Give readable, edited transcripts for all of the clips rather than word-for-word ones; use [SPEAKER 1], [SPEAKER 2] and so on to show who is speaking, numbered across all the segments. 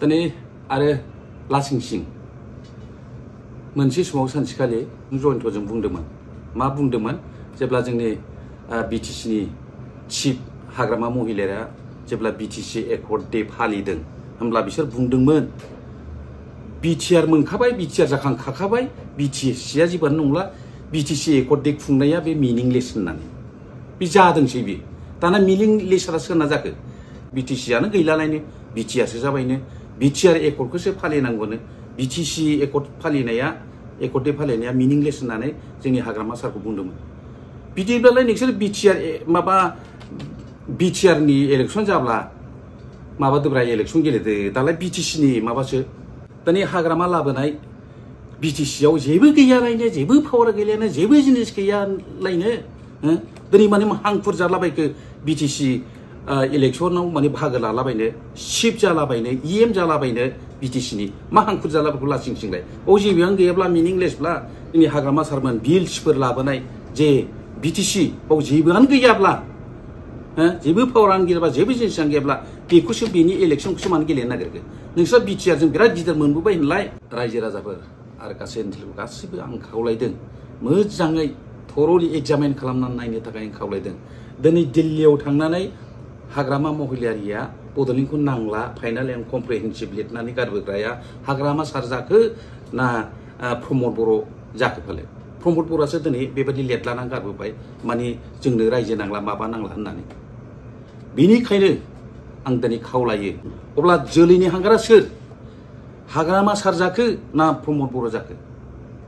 [SPEAKER 1] दिनै आरो लासिंसिं मोनसे समाव सानसेखालि जयन्तजों बुंदोंमोन मा बुंदोंमोन जेब्ला जोंनि बिटिसिनि चिफ हाग्रामा महिलाया जेब्ला बिटिसि एकर्ड डे फालिदों होमब्ला बिसोर बुंदोंमोन बिटिआर मोनखाबाय बिटिआर जाखांखाबाय बिटिसिआ जेबोआनो नंला बिटिसि एकर्ड डे खुंनाया बे मिनिंलेस होननानै बे जादोंसै बे दाना मिनिंलेसआ सोरना जाखो बिटिसिआनो गैलालायनो बिटिआरसो जाबायनो बिटिआर एकर्डखौसो फालिनांगौनो बिटिसि एकर्ड फालिनाया एकर्ड डे फालिनाया मिनिंलेस होननानै जोंनि हाग्रामा सारखौ बुंदोंमोन बिदिब्लालाय नोंसोर बिटिआर माबा बिटिआरनि इलेक्सन जाब्ला माबादोब्रा इलेक्सन गेलेदो दालाय बिटिसिनि माबासो दानि हाग्रामा लाबोनाय बिटिसिआव जेबो गैयालायनो जेबो पावार गैयालायनो जेबो जिनिस गैयालायनो दिनै माने हांखुर जालाबायखो बिटिसि इलेक्सनाव माने बाहागो लालाबायनो चिफ जालाबायनो इएम जालाबायनो बिटिसिनि मा हांखुर जालाबायखौ लासिंसिंलाय जेबोआनो गैयाब्ला मिनिंलेसब्ला जोंनि हाग्रामा सारमोन बिल्सफोर लाबोनाय जे बिटिसि जेबोआनो गैयाब्ला जेबो पावारानो गैयाब्ला जेबो जिनिसानो गैयाब्ला बेखौसो बेनि इलेक्सनखौसो मानो गेलेनो नागिरखो नोंस्रा बिटिआरजों बिराद गिदिर मोनबोबाय होनलाय रायजो राजाफोर आरो गासै ओनसोलखौ गासिबो आं खावलायदों मोजाङै थरलि एग्जामिन खालामनानै नायनो थाखाय आं खावलायदों दिनै दिल्लीयाव थांनानै हाग्रामा महिलारिया बड'लेण्डखौ नांला फाइनाल एन्ड कमप्रिहेन्सिभ लिरनानै गारबोग्राया हाग्रामा सार जाखो ना प्रमद बर' जाखो फालाय प्रमद बर'आसो दिनै बेबायदि लिरलानानै गारबोबाय माने जोंनो रायजो नांला माबा नांला होननानै बेनिखायनो आं दिनै खावलायो अब्ला जोलैनि हांगारा सोर हाग्रामा सार जाखो ना प्रमद बर' जाखो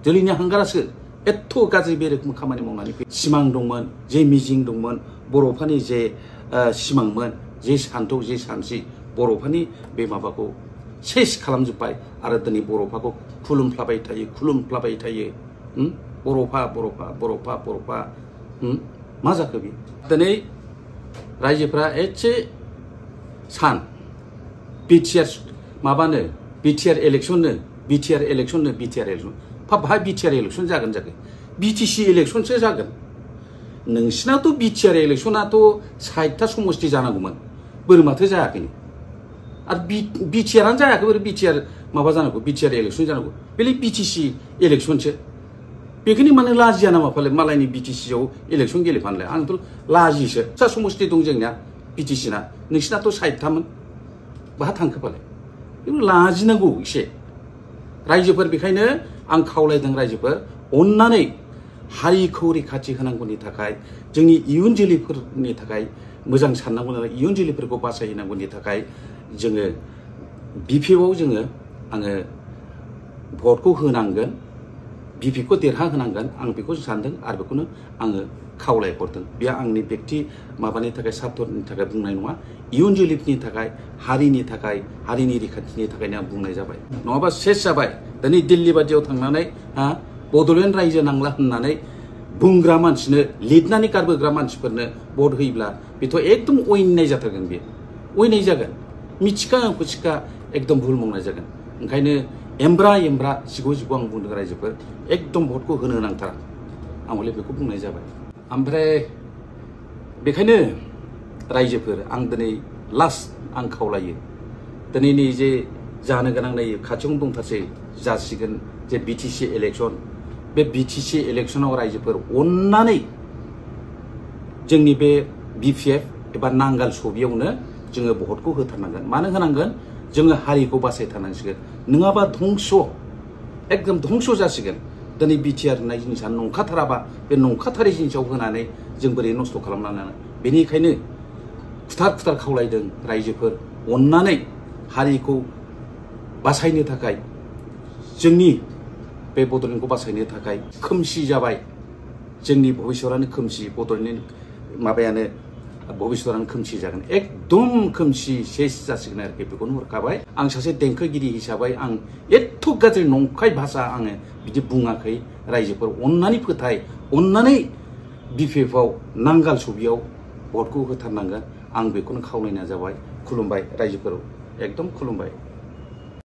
[SPEAKER 1] जोलैनि हांगारा सोर एथ' गाज्रि बे रोखोम खामानि मावनानै सिमां दंमोन जे मिजिं दंमोन बर'फोरनि जे सिमांमोन जे सान्थौ जे सानस्रि बर'फोरनि बे माबाखौ सेस खालामजोब्बाय आरो दिनै बर'फोरखौ खुलुमफ्लाबाय थायो बर'फा मा जाखो बे दिनै रायजोफ्रा एसे सान बिटिआर माबानो बिटिआर इलेक्सन बाहाय बिटिआर इलेक्सन जागोन बिटिसि इलेक्सनसो जागोन नोंसिनाथ' बिटिआर इलेक्सनाथ' 60टा समष्टि जानांगौमोन बोरै माथो जायाखै आरो बिटिआरानो जायाखै बोरै बिटिआर माबा जानांगौ बिटिआर इलेक्सन जानांगौ बेलाय बिटिसि इलेक्सनसो बेखौनो माने लाजिया नामा फालाय मालायनि बिटिसिआव इलेक्सन गेलेफानलाय आंथ' लाजियोसो फिसा समष्टि दं जोंनिया बिटिसिना नोंसिनाथ' 60टामोन बाहा थांखो फालाय लाजिनांगौ एसे रायजोफोर बेखायनो आं खावलायदों रायजोफोर अननानै हारिखौ रैखाथि होनांगौनि थाखाय जोंनि इयुन जोलैफोरनि थाखाय मोजां साननांगौ नालाय इयुन जोलैफोरखौ बासायनांगौनि थाखाय जोङो बिपिएफआव आङो भटखौ होनांगोन बिपिखौ देरहाहोनांगोन आं बेखौ सानदों आरो बेखौनो आङो खावलायहरदों बे आंनि व्यक्ति माबानि थाखाय सार्थनि थाखाय बुंनाय नङा इयुन जोलैफोरनि थाखाय हारिनि रैखाथिनि थाखायनो आं बुंनाय जाबाय नङाबा सेस जाबाय दिनै दिल्ली बादियाव थांनानै बड'लेण्ड रायजो नांला होननानै बुंग्रा मानसिनो लिरनानै गारबोग्रा मानसिफोरनो भट होयोब्ला बेथ' एकदम अयनाय जाथारगोन बे अयनाय जागोन मिथिखा खुसिखा एकदम भुल मावनाय जागोन ओंखायनो एमब्रा जिगु आं बुंदों रायजोफोर एकदम भटखौ होनो नांथारा आं हले बेखौ बुंनाय जाबाय ओमफ्राय बेखायनो रायजोफोर आं दिनै लास्ट आं खावलायो दिनै नै जे जानो गोनां नै खाथियावनो दंथारसै जासिगोन जे बिटिसि इलेक्सन बे बिटिसि इलेक्सनाव रायजोफोर अननानै जोंनि बे बिपिएफ एबा नांगाल सबियावनो जोङो भटखौ होथारनांगोन मानो होनांगोन जोङो हारिखौ बासायथारनांसिगोन नङाबा एकदम धंस जासिगोन दिनै बिटिआर होननाय जिनिसा नंखाथाराबा बे नंखाथारै जिनिसाव होनानै जों बोरै नस्थ' खालामनानै बेनिखायनो खुथार खावलायदों रायजोफोर अननानै हारिखौ बासायनो थाखाय जोंनि बे बड'लेण्डखौ बासायनो थाखाय खोमसि जाबाय जोंनि भबिष्यतआनो खोमसि बड'लेण्डनि माबायानो भबिष्यतआनो खोमसि जागोन एकदम खोमसि सेस जासिगोन आरोखि बेखौनो हरखाबाय आं सासे देंखोगिरि हिसाबै आं एथ' गाज्रि नंखाय भाषा आङो बिदि बुङाखै रायजोफोर अननानै फोथाय अननानै बिपिएफआव नांगाल सबियाव भटखौ होथारनांगोन आं बेखौनो खावलायनाय जाबाय खुलुमबाय रायजोफोर एकदम खुलुमबाय